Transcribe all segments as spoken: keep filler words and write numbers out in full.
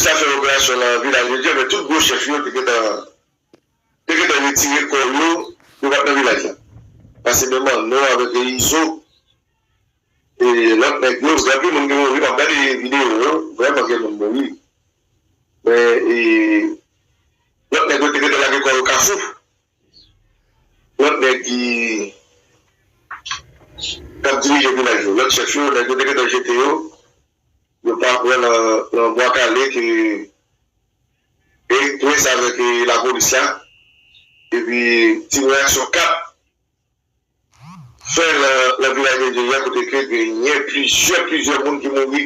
sa fè operasyon nan Vilaj de Dye, men tout gwo chèf yo te gentan, te gentan retire kò yo, yo pa t nan vilaj la. Pase menm Anno avèk Izo, e lòt nèg yo, gen anpil moun ki mouri, m ap gade videyo yo, vrèman gen moun mouri. Men, e, lòt nèg yo te gentan lage kò yo Kafou. Lòt nèg ki, k ap dirije vilaj yo, lòt chèf yo, nèg yo te gentan jete yo, yo pa pran nan, nan Bwa Kale ke Erik Prince avèk, e, lapolis la. Epi, ti reyaksyon k ap fè nan, nan Vilaj de Dye yè, kote ke genyen plizyè, plizyè moun ki mouri,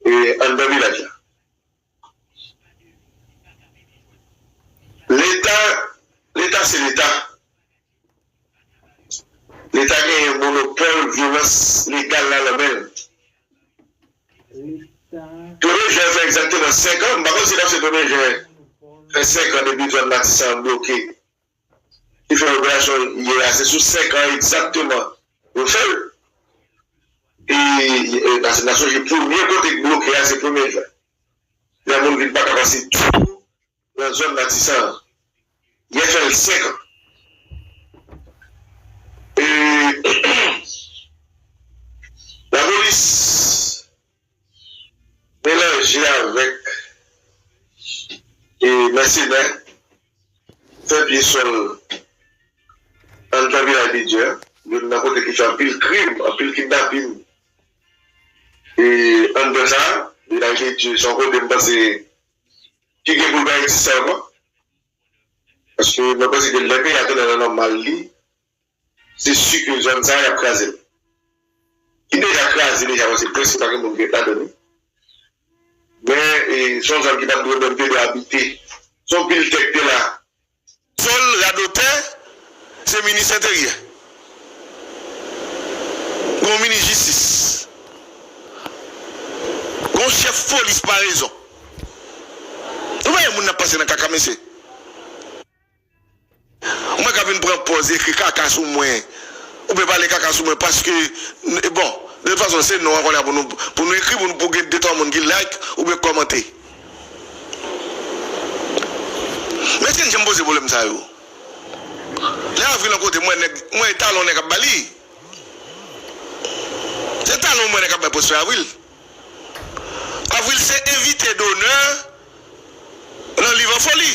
e, anndan vilaj la. Leta, Leta se Leta. Leta genyen monopòl vyolans legal la nan men l. Premye jen fè egzakteman senk an, m pa konn si l ap se premye jen fè senk an depi zòn Matisan an bloke. Ki fè operasyon yè a, se sou senk an egzakteman yo fè l. E, e, n a sonje premye kote k bloke a, se premye jen. Lè moun vin pa ka pase ditou nan zòn Matisan an. Yè fè l senk an. E, lapolis melanje avèk, e, mèsenè, fè pye sòl anndan Vilaj de Dye, youn nan kote ki fè anpil krim, anpil kidnapin. E anndan sa, Vilaj de Dye, se yon kote m panse ki gen pou l pa egziste ankò. Paske mwen panse ke lè peyi a tounen nan nòmal li, se si ke zòn sa a y ap kraze l. Li deja kraze deja, paske prèske pa gen moun ki ret ladan li. Men, e, se yon zòn ki pa t dwe menm te dwe abite. Se yon pil tè k te la. Sòl radotè, se minis enteryè. Gon minis jistis. Gon chèf polis parezon. Nou pa wè moun nan pase nan kaka, mesye. Ou mwen ka vin pran pòz ekri kaka sou mwen. Ou pe pale kaka sou mwen paske, bon, de tout fason, se non an kounye a pou nou, pou nou ekri, pou nou, pou gen de twa moun ki like oubyen kòmante. Men si n janm poze pwoblèm sa yo. Lè Avril an kote, mwen nèg, mwen e talon nèg ap ba li. Se talon mwen nèg ap bay Prosper Avril. Avril se envite donè nan liv an foli.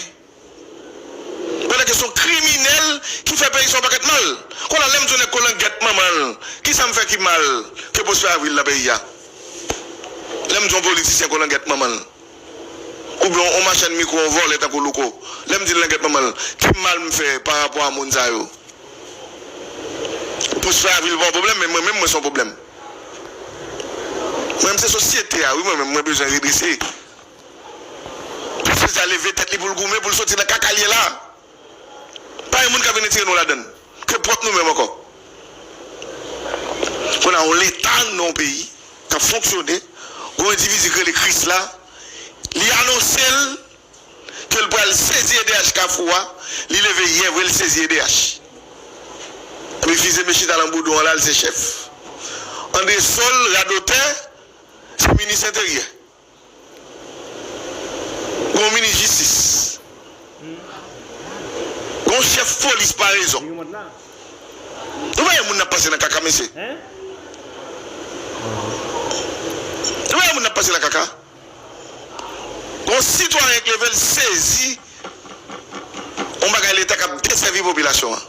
Pandan ke se yon kriminèl ki fè peyi sa yon pakèt mal. Kounye a, lè m di yon nèg kolangèt manman l, kisa m fè ki mal ke Prosper Avril nan peyi a? Lè m di yon politisyen kolangèt manman l, oubyen yon machann mikwo, yon vòlè tankou Louko, lè m di l langèt manman l, ki mal m fè pa rapò a moun sa yo? Prosper Avril pa yon pwoblèm, men mwen menm, mwen se yon pwoblèm. Mwen menm, se sosyete a, wi, mwen menm, mwen bezwen redrese. Pou sosyete a leve tèt li, pou l goumen, pou l soti nan kaka l ye la. Pa gen moun k ap vin retire nou ladan l. Ke pwòp nou menm ankò. Kounye a, yon leta nan yon peyi k ap fonksyone, yon endividi k rele Krisla, li anonse l ke l pral sezi E D H Kafou a, li leve yè vre, l sezi E D H. Epi Fize met chita nan boudon an la, l se chèf. André Sòl, radotè, se minis enteryè. Gon minis jistis. Gon chèf polis parezon. Nou pa wè moun nan pase nan kaka, mesye. Nou pa wè moun nan pase nan kaka. Gon sitwayen k leve l sezi yon bagay leta k ap desèvi popilasyon an.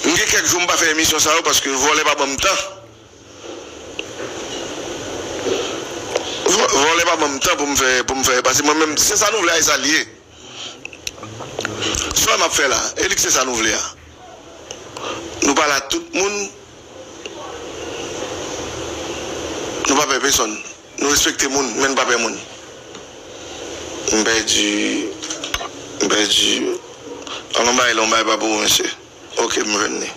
M gen kèk jou m pa fè emisyon sa yo paske vòlè pa ban m tan. Vò- Vòlè pa ban m tan pou m fè, pou m fè, paske mwen menm, se sa nou vle a, e sa l ye. Sa m ap fè la, e li k se sa nou vle a. Nou pale ak tout moun. Nou pa pè pesonn. Nou respekte moun, men n pa pè moun. M pèdi, m pèdi. Alon bay, lon bay pa pou ou, mesye. Ok, m jwenn li.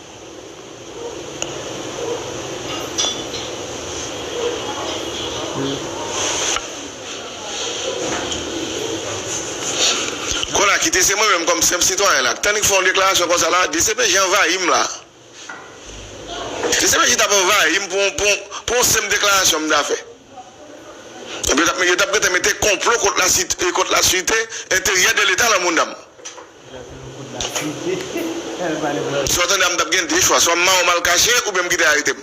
Kounye a, ki te se mwen menm kòm senp sitwayen la, tann li fè yon deklarasyon konsa la, D C P J anvayi m la. D C P J t ap anvayi m pou, pou, pou yon senp deklarasyon m ta fè. Epi yo t ap, yo t ap gentan mete konplo kont laswit, e, kont laswite enteryè de Leta nan mouda m. Si w tande a, m t ap gen de chwa, swa m mare w m al kache, oubyen m kite arete m.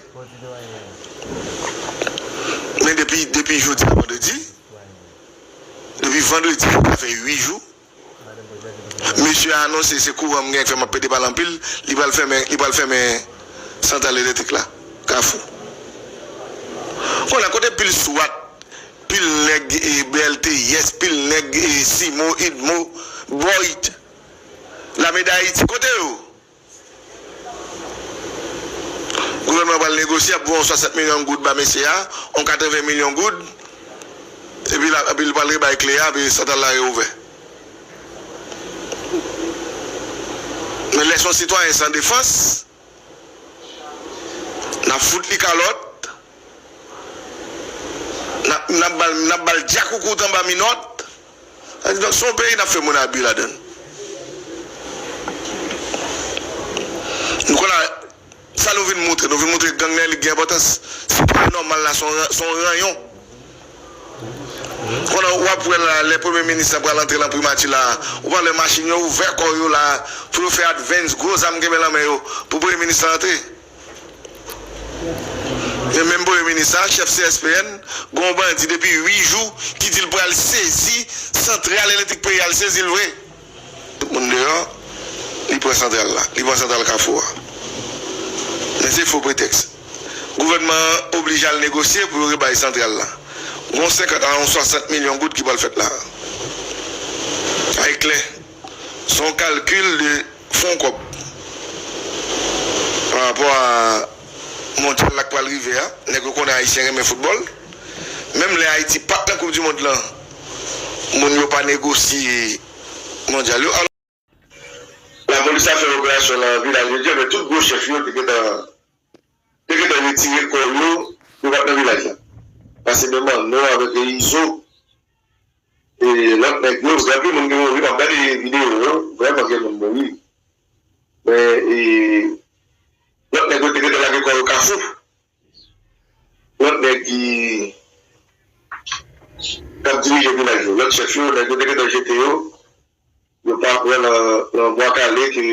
Men depi, depi jodi a vandredi, depi vandredi, sa fè uit jou, mesye a anonse se kouran m gen k fè m ap pede pale anpil, li pral fèmen, li pral fèmen santral elektrik la, Kafou. Kounye a, kote pil swat, pil nèg, e, B L T S, pil nèg, e, Simo, Idmo, Boyd, Lame Dayiti, kote yo? Gouvènman an pral negosye, ap voye yon swasant milyon goud ba mesye a, yon katreven milyon goud, epi la, epi li pral rebay kle a, epi santral la reouvè. Men lè se yon sitwayen san defans, n ap fout li kalòt, n ap, n ap ba l, n ap ba l djakoukout anba minòt. Sa di, donk, se yon peyi n ap fè moun abi ladan l. Nou konnen, sa nou vin montre, nou vin montre gang nan li gen enpòtans. Sitwayen nòmal la, se yon, se yon ranyon. Konnen w ap wè la, lè premye minis la pral antre nan primati la, ou pa wè machin yo ouvè kò yo la, pou yo fè advance, gwo zam kenbe nan men yo, pou premye minis la antre. Men menm premye minis sa, chèf C S P N, gen yon bandi depi uit jou ki di l pral sezi santral elektrik peyi a, l sezi l vre. Tout moun deyò, li pran santral la, li pran santral Kafou a. Men se fo pretèks. Gouvènman an oblije al negosye pou yo rebay santral la. Gon senkant a yon swasant milyon goud ki pral fèt la. Sa e klè. Se yon kalkil de fè yon kòb pa rapò a mondyal la k pral rive a. Nèg yo konnen Ayisyen renmen foutbòl. Menm lè Ayiti pa t nan Koup di Mond lan, moun yo pa negosye mondyal yo. Alò, lapolis la fè operasyon nan Vilaj de Dye, men tout gwo chèf yo te gentan, te gentan retire kò yo, yo pa t nan vilaj la. Pase menm Manno avèk Izo, e lòt nèg yo, gen anpil moun ki mouri, m ap gade videyo yo, vrèman gen moun mouri. Men, e, lòt nèg yo te gentan lage kò yo Kafou. Lòt nèg ki, k ap dirije vilaj yo, lòt chèf yo, nèg yo te gentan jete yo, yo pa pran nan, nan Bwa Kale ke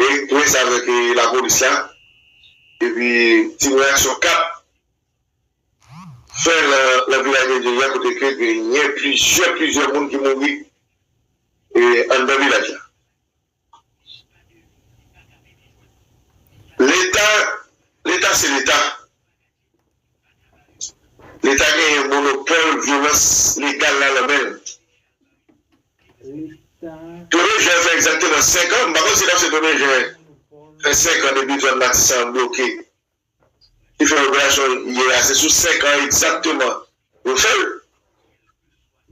Erik Prince avèk, e, lapolis la, epi ti reyaksyon k ap fè nan, nan Vilaj de Dye a, kote ke genyen plizyè, plizyè moun ki mouri, e, anndan vilaj la. Leta, Leta se Leta. Leta genyen monopòl vyolans legal la nan men l. Premye jen fè egzakteman senk an, m pa konn si l ap se premye jen fè senk an depi zòn Matisan an bloke. Ki fè operasyon yè a, se sou senk an egzakteman yo fè l.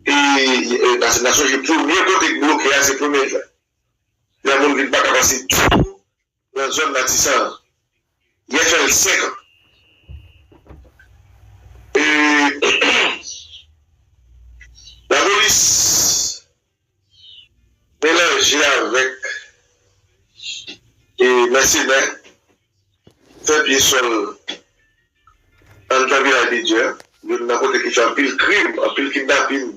E, e, n a, n a sonje premye kote k bloke a, se premye jen. Lè moun vin pa ka pase ditou nan zòn Matisan an. Yè fè l senk an. E, lapolis melanje avèk, e, mèsenè, fè pye sòl anndan Vilaj de Dye a, youn nan kote ki fè anpil krim, anpil kidnapin,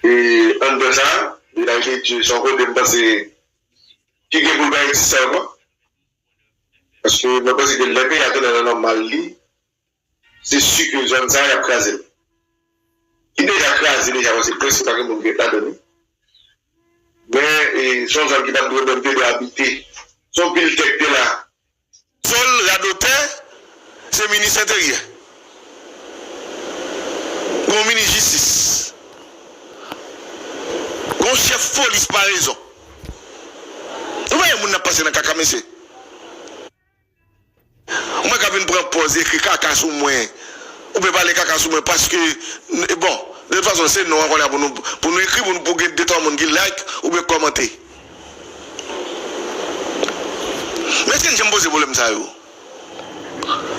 e, anndan sa a. Vilaj de Dye se yon kote m panse ki gen pou l pa egziste ankò. Paske mwen panse ke lè peyi a tounen nan nòmal li, se si ke zòn sa a y ap kraze l. Li deja kraze deja, paske prèske pa gen moun ki ret ladan li. Men, e, se yon zòn ki pa t dwe menm te dwe abite. Se yon pil tè k te la. Sòl, radotè, se minis enteryè. Gon minis jistis. Gon chèf polis parezon. Nou pa wè moun ap pase nan kaka, mesye. Mwen ka vin pran pòz ekri kaka sou mwen. Ou pe pale kaka sou mwen paske, bon, de tout fason, se non an kounye a pou nou, pou nou ekri, pou nou, pou gen de twa moun ki like oubyen kòmante. Men èske n janm poze pwoblèm sa yo?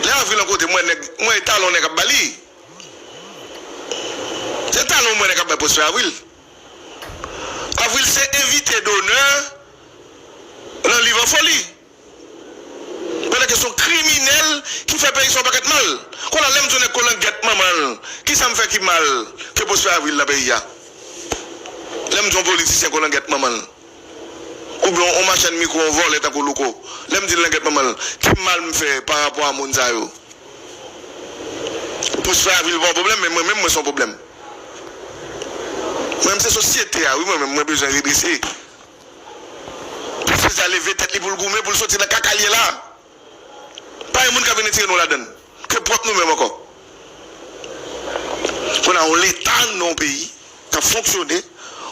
Lè Avril yon kote, mwen nèg, mwen talon nèg ap ba li. Se talon mwen nèg ap bay Prosper Avril. Avril se envite donè nan liv an foli. Pandan ke se yon kriminèl ki fè peyi sa yon pakèt mal. Kounye a, lè m di yon nèg kolangèt manman l, kisa m fè ki mal ke Prosper Avril nan peyi a? Lè m di yon politisyen kolangèt manman l, oubyen yon machann mikwo, yon vòlè tankou Louko, lè m di l langèt manman l, ki mal m fè pa rapò a moun sa yo? Prosper Avril pa yon pwoblèm, men mwen menm, mwen se yon pwoblèm. Mwen menm, se sosyete a, wi, mwen menm, mwen bezwen redrese. Pou sosyete a leve tèt li, pou l goumen, pou l soti nan kaka l ye la. Pa gen moun k ap vin retire nou ladann ke pwòp nou menm ankò. Kounye a, yon leta nan yon peyi k ap fonksyone,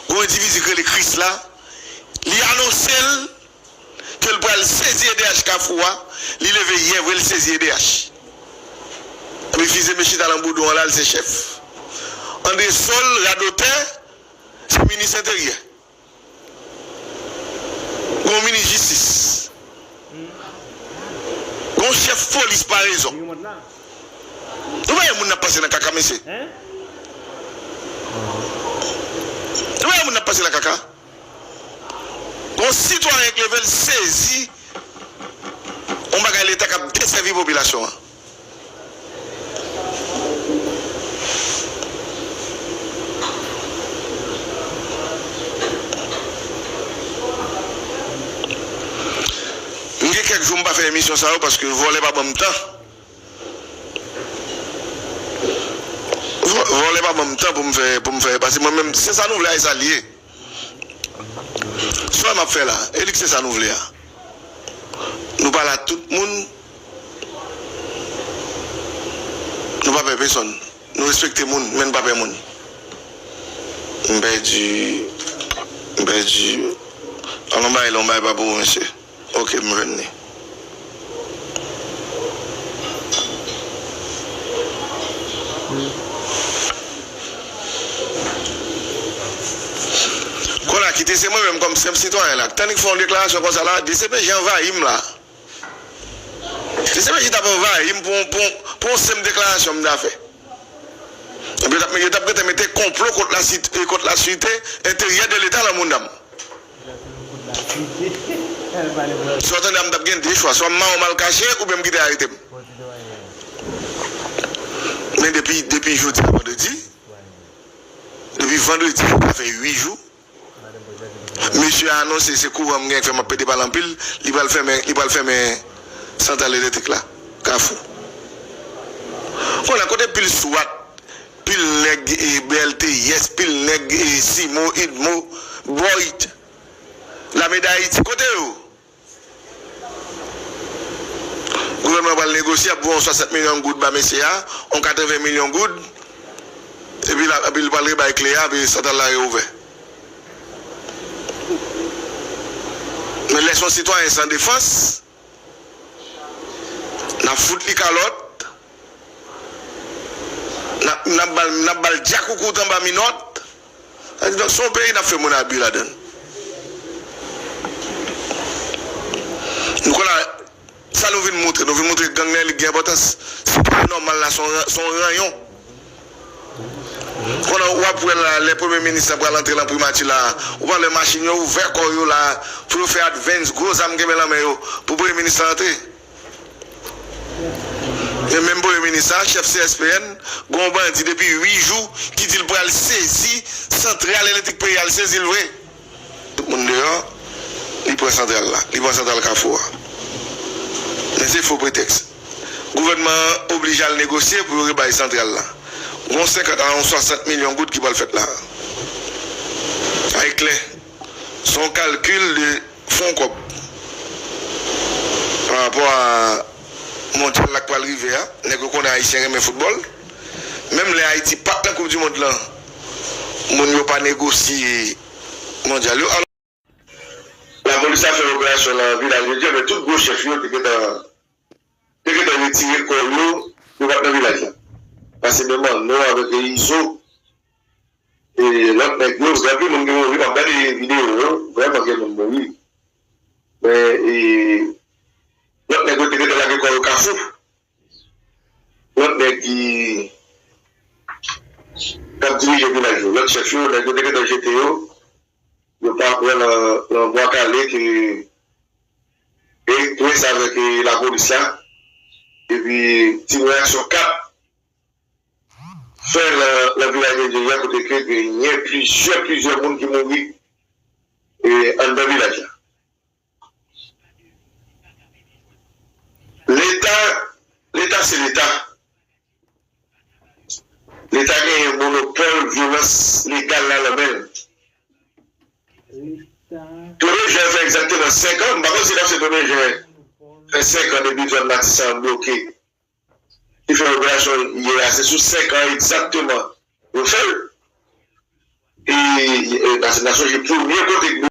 gen yon endividi k rele Krisla, li anonse l ke l pral sezi E D H Kafou a, li leve yè vre, l sezi E D H. Epi Fils-Aimé chita nan boudon an la, l se chèf. André Saul, radotè, se minis enteryè. Gon minis jistis. Gon chèf polis parezon. Nou pa wè moun n ap pase nan kaka, mesye? Nou pa wè moun n ap pase nan kaka? Gon sitwayen k leve l sezi yon bagay leta k ap desèvi popilasyon an. M gen kèk jou m pa fè emisyon sa yo paske vòlè pa ban m tan. Vò- Vòlè pa ban m tan pou m fè, pou m fè, paske mwen menm, se sa nou vle a, e sa l ye. Sa m ap fè la, e li k se sa nou vle a. Nou pale ak tout moun. Nou pa pè pesonn. Nou respekte moun, men n pa pè moun. M pèdi, m pèdi. Alon bay, lon bay pa pou ou, mesye. Ok, m jwenn li. Kounye a, kite se mwen menm kòm senp sitwayen la. Tann li k fè yon deklarasyon konsa la, D C P J anvayi m la. D C P J t ap anvayi m pou, pou, pou yon senp deklarasyon m ta fè. Epi yo t ap, yo t ap gentan mete konplo kont lasite, kont lasite enteryè de leta nan moun dam. Si w tande a, m t ap gen de chwa, swa m mare w m al kache, oubyen m kite arete m. Men depi, depi jodi a vandredi, depi vandredi, sa fè uit jou, mesye a anonse se kouran m gen k fè m ap pede pale anpil, li pral fèmen, li pral fèmen santral elektrik la, Kafou. Kounye a, kote pil swat, pil nèg, e, B L T S, pil nèg, e, Simo, Idmo, Boyd, Lame Dayiti, kote yo? Gouvènman an pral negosye, ap voye yon swasant milyon goud ba mesye a, yon katreven milyon goud, epi la, epi l pral rebay kle a, epi santral la reouvè. Men lè se yon sitwayen san defans, n ap fout li kalòt, n ap, n ap ba l, n ap ba l djakoukout anba minòt. Sa di, donk, se yon peyi n ap fè moun abi ladan l. Nou konnen sa nou vin montre. Nou vin montre gang nan li gen enpòtans. Se pa nòmal la, se yon, se yon ranyon. Konnen w ap wè la, lè premye minis la pral antre nan primati la, ou pa wè machin yo ouvè kò yo la, pou yo fè advance, gwo zam kenbe nan men yo, pou premye minis la antre. Men menm premye minis sa, chèf C S P N, gon bandi depi uit jou ki di l pral sezi santral elektrik peyi a, l sezi l vre. Tout moun deyò, li pran santral la, li pran santral Kafou a. Men se fo pretèks. Gouvènman an oblije al negosye pou yo rebay santral la. Gon senkant a yon swasant milyon goud ki pral fèt la. Sa e klè. Se yon kalkil de fon kòb. Pa rapò a mondyal la k pral rive a, nèg yo konnen Ayisyen renmen foutbòl. Menm lè Ayiti pa t nan Koup di Mond lan, moun yo pa negosye mondyal yo. Alò, lapolis la fè operasyon nan vilaj yo, men tout gwo chèf yo te gentan, te gentan retire kò yo, yo pa t nan vilaj la. Pase menm Anno avèk Izo, e lòt nèg yo, gen anpil moun ki mouri, m ap gade videyo yo, vrèman gen moun mouri. Men, e, lòt nèg yo te gentan lage kò yo Kafou. Lòt nèg ki, k ap dirije vilaj yo, lòt chèf yo, nèg yo te gentan jete yo. Yo pa pran nan, nan Bwa Kale ke e prens avèk e lapolis la. Epi ti reyaksyon k ap fè nan, nan vilaj Medyen an kote ke genyen plizyè, plizyè moun ki mouri e anndan vilaj la. Leta, Leta se Leta. Leta genyen monopòl vyolans legal la nan men l. Premye jen fè egzakteman senk an, m pa konn si l ap se premye jen fè senk an depi zòn Matisan an bloke. Ki fè operasyon yè a, se sou senk an egzakteman yo fè l. E, e Nasyon, Nasyonzini premye kote